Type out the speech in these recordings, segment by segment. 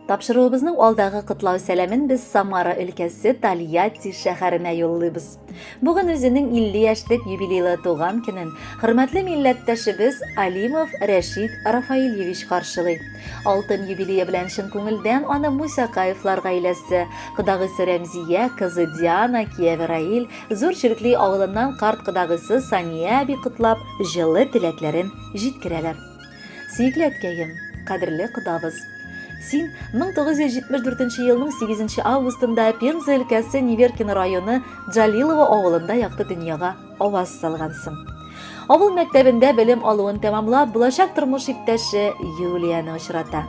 Тапшыруыбызның алдагы котлау сәламен без Самара өлкәсе Тольятти шәһәренә юллыйбыз. Бүген үзенең 50 яшьлек юбилейлы туган көнен хөрмәтле милләттәшебез Алимов Рәшит Рафаильевич каршылый. Алтын юбилее белән чын күңелдән аны Мусакаевлар гаиләсе, кодагыйсы Рәмзия, кызы Диана, кияве Раил, Зур Чиркли авылыннан карт кодагыйсы Сания әби котлап, җылы теләкләрен җиткерәләр. Сөекле әткәем, кадерле кодабыз! Син 1974 елның 8 августында Пенза өлкәсе Неверкино районы Джалилово авылында якты дөньяга аваз салгансың. Авыл мәктәбендә белем алуын тәмамлап, булачак тормыш иптәше Юлияне очрата.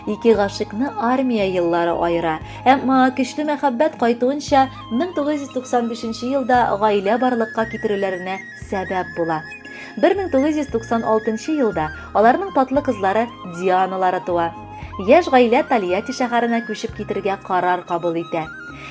Ике гашыйкны армия еллары аера, әмма көчле мәхәббәт кайтуынча 1995 елда гаилә барлыкка китерүләренә сәбәп була. 1996 елда аларның татлы кызлары Дианалары туа. Яшь гаилә Тольятти шәһәренә күчеп китергә карар кабул итә.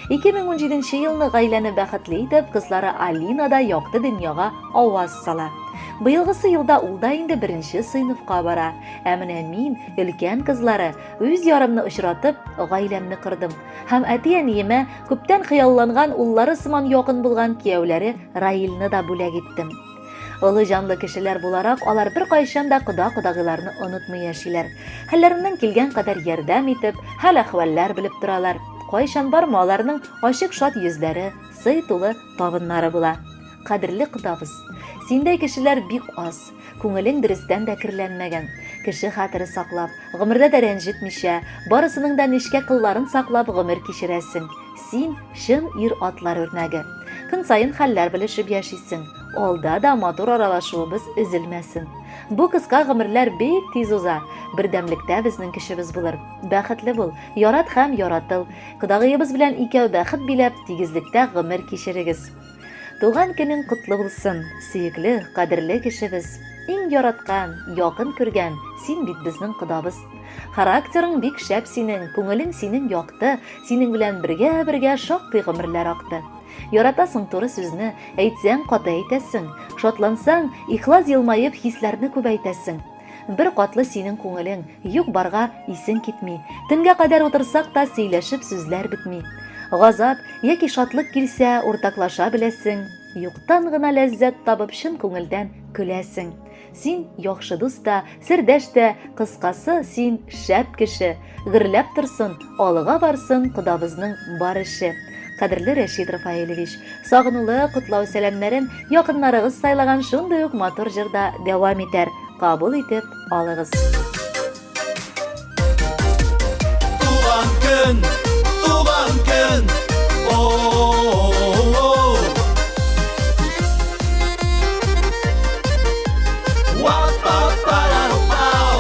2017 елны гаиләне бәхетле итеп, кызлары Алина да якты дөньяга аваз сала. Быелгысы елда ул да инде беренче сыйныфка бара. Ә менә мин, өлкән кызлары, үз ярымны очратып, гаиләмне кордым. Һәм әти-әниемә күптән хыялланган уллары сыман якын булган кияүләре Раилне да бүләк иттем. Олы җанлы кешеләр буларак, алар беркайчан да кода-кодагыйларны онытмый яшиләр. Хәлләреннән килгән кадәр ярдәм итеп, хәл-әхвәлләр белеп торалар. Кайчан барма аларның ачык шат йөзләре, сый тулы табыннары була. Кадерле кодабыз, синдәй кешеләр бик аз. Күңелең дөрестән дә керләнмәгән. Кеше хәтере саклап, гомердә дә рәнҗетмичә, барысының да нечкә кылларын саклап гомер кичерәсең. Син, чын ир-атлар үрнәге. Көн саен хәлләр белешеп яшисең. Алда да матур аралашуыбыз өзелмәсен. Бу кыска гомерләр бик тиз уза. Бердәмлектә безнең көчебез булыр. Бәхетле бул, ярат һәм яратыл. Кодагыебыз белән икәү бәхет биләп, тигезлектә гомер кичерегез. Туган көнең котлы булсын, сөекле, кадерле кешебез! Иң яраткан, якын күргән, син бит безнең кодабыз. Характерың бик шәп синең, күңелең синең якты, синең белән бергә-бергә шактый гомерләр акты. Яратасың туры сүзне, әйтсәң, каты әйтәсең. Шатлансаң, ихлас елмаеп, хисләрне күбәйтәсең. Бер катлы синең күңелең, юк-барга исең китми. Төнгә кадәр утырсак та, сөйләшеп сүзләр бетми. Газап яки шатлык килсә, уртаклаша беләсең. Юктан гына ләззәт табып, чын күңелдән көләсең. Син яхшы дус та, сердәш тә, кыскасы, син шәп кеше. Гөрләп торсын, алга барсын кодабызның бар эше. Кадерле Рәшит Рафаэлевич, сагынулы котлау сәламнәрен якыннарыгыз сайлаган шундый ук матур җырда дәвам итәр. Кабул итеп алыгыз. Туган көн, туган көн, о-о-о. Уа-па-па-ра-пау.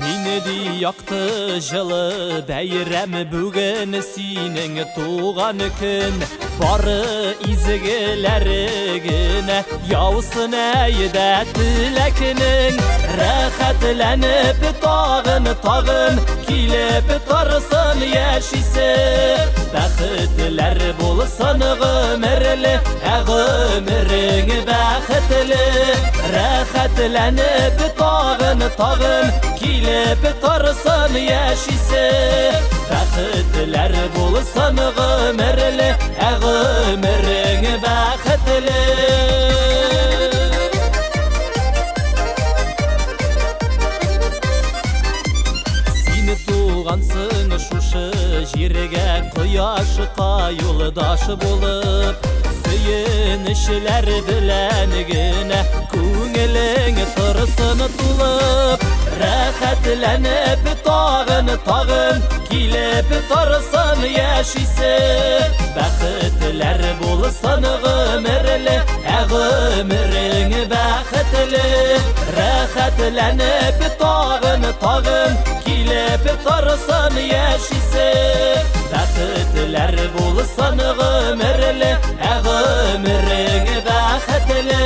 Нинди якты, җылы бәйрәм бүген синең туган көн. Бары изгеләре генә яусын әйдә теләкнең. Рәхәтләнеп тагын, тагын килеп торсын яшисе. Бәхетләр булсын гомерле, ә гомерең бәхетле. Рәхәтләнеп тагын, тагын килеп торсын яшисе. Бәхетләр булсын гомерле, ә гомерең бәхетле. Син тугансың шушы җиргә кояшка юлдаш булып, сөенечләр белән генә күңелең торсын тулып, рәхәтләнеп тагын, тагын килеп торсын яшисе. Бәхетләр булсын гомерле, ә гомерең бәхетле. Рәхәтләнеп тагын, тагын килеп торсын яшисе. Бәхетләр булсын гомерле, ә гомерең бәхетле.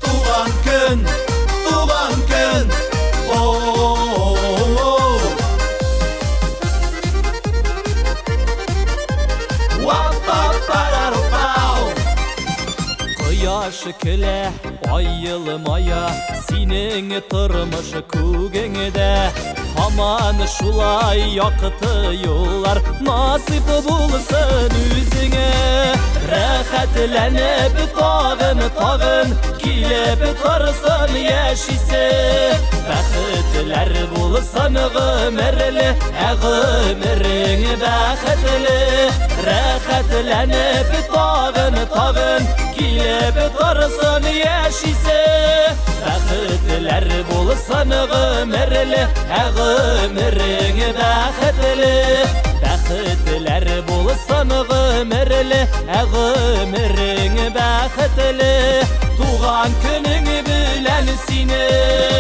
Туган көн, туган көн, о-о-о. Уа-па-па-ра-пау. Кояш көлә, ай елмая, синең тормыш күгеңдә. Һаман шулай якты юллар насыйп булсын үзеңә. Рәхәтләнеп тагын, тагын килеп торсын яшисе. Бәхетләр булсын гомерле, ә гомерең бәхетле. Рәхәтләнеп тагын, тагын килеп торсын яшисе. Бәхетләр булсын гомерле, ә гомерең бәхетле. Бәхетләр булсын гомерле, ә гомерең бәхетле. Туган көнең белән сине.